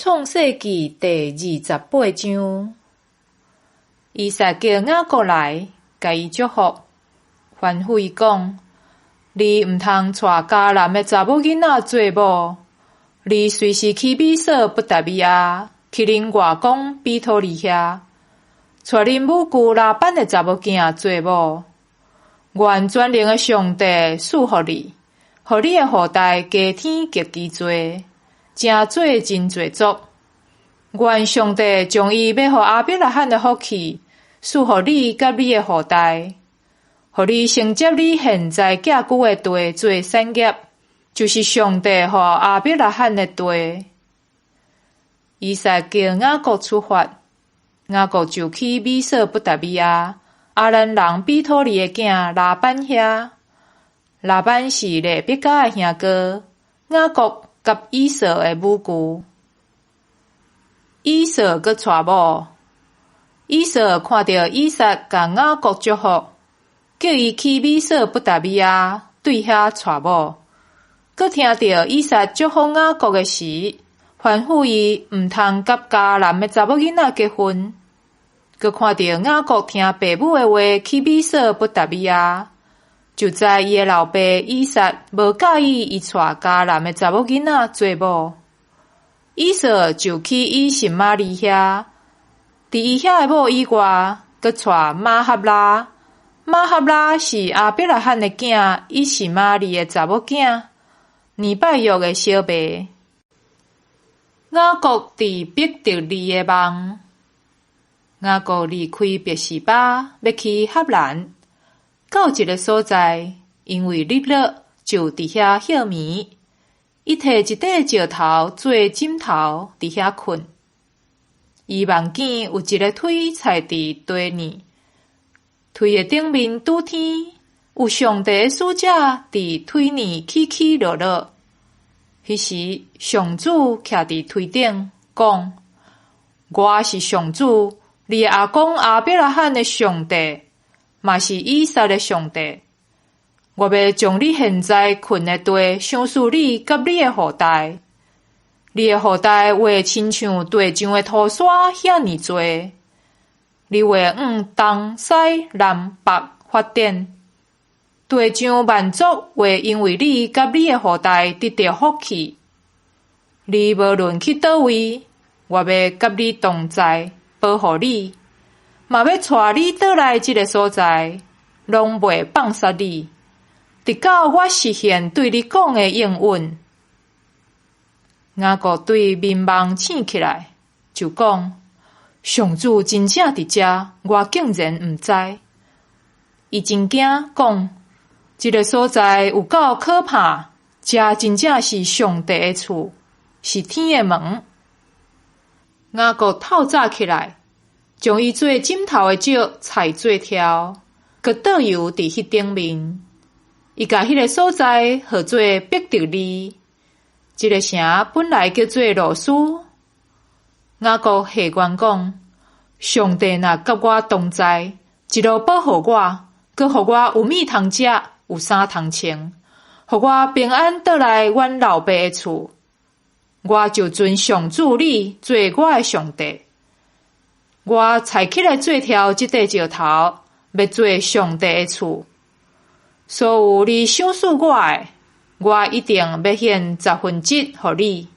創世記第二十八章，以撒叫雅各來，共伊祝福，吩咐伊講：你毋通娶迦南的查某囡仔做某。你隨時去美索不達米亞，去恁外公彼土利遐，娶恁母舅拉班的查某囝做某。願全能的上帝賜予你，予你的後代加添極其濟，成做真濟族。願上帝將伊欲予亞伯拉罕的福氣賜予你佮你的後代，予你承接你現在寄居的地做產業，就是上帝予亞伯拉罕的地。以撒叫雅各出發，雅各就去美索不達米亞，亞蘭人彼土利的囝拉班遐。拉班是利百加的兄哥，雅各佮以掃的母舅。以掃閣娶某，以掃看著以撒共雅各祝福，叫伊去美索不達米亞對遐娶某。閣聽著以撒祝福雅各的時，吩咐伊毋通佮迦南的查某囡仔結婚。閣看著雅各聽爸母的話去美索不達米亞，就知伊的老爸以撒無佮意伊娶迦南的查某囡仔做某。以掃就去以實瑪利遐，佇伊遐的某以外，閣娶瑪哈拉。瑪哈拉是亞伯拉罕的囝以實瑪利的查某囝，尼拜約的小妹。雅各佇伯特利的夢。雅各離開別是巴，欲去哈蘭，到一个所在，因為日落，就佇遐歇暝。伊提一塊石頭做枕頭，佇遐睏。伊夢見有一个錐踩佇地呢，錐的頂面拄天，有上帝的使者佇錐呢起起落落。彼時，上主徛佇錐頂，講：我是上主，你的阿公亞伯拉罕的上帝，嘛是以撒的上帝。我欲將你現在睏的地賞賜你佮你的後代，你的後代會親像地上的塗沙遐爾濟。你會往東西南北發展，地上萬族會因為你佮你的後代得著福氣。你無論去佗位，我欲佮你同在，保護你，嘛欲帶你倒來這个所在，攏袂放殺你，直到我實現對你講的應允。雅各對眠夢醒起來，就講：上主真正佇遮，我竟然毋知。伊真驚，講：這个所在有夠可怕，遮真正是上帝的厝，是天的門。雅各透早起來，將伊做枕頭的石裁做柱，閣倒油佇彼頂面。伊共彼个所在號做伯特利，這个城本來叫做路斯。雅各下願講：上帝若佮我同在，一路保護我，閣予我有物通食，有衫通穿，予我平安倒來阮老爸的厝，我就尊上主你做我的上帝。我裁起來做柱這塊石頭，欲做上帝的厝。所有你賞賜我的，我一定欲獻十分之一予你。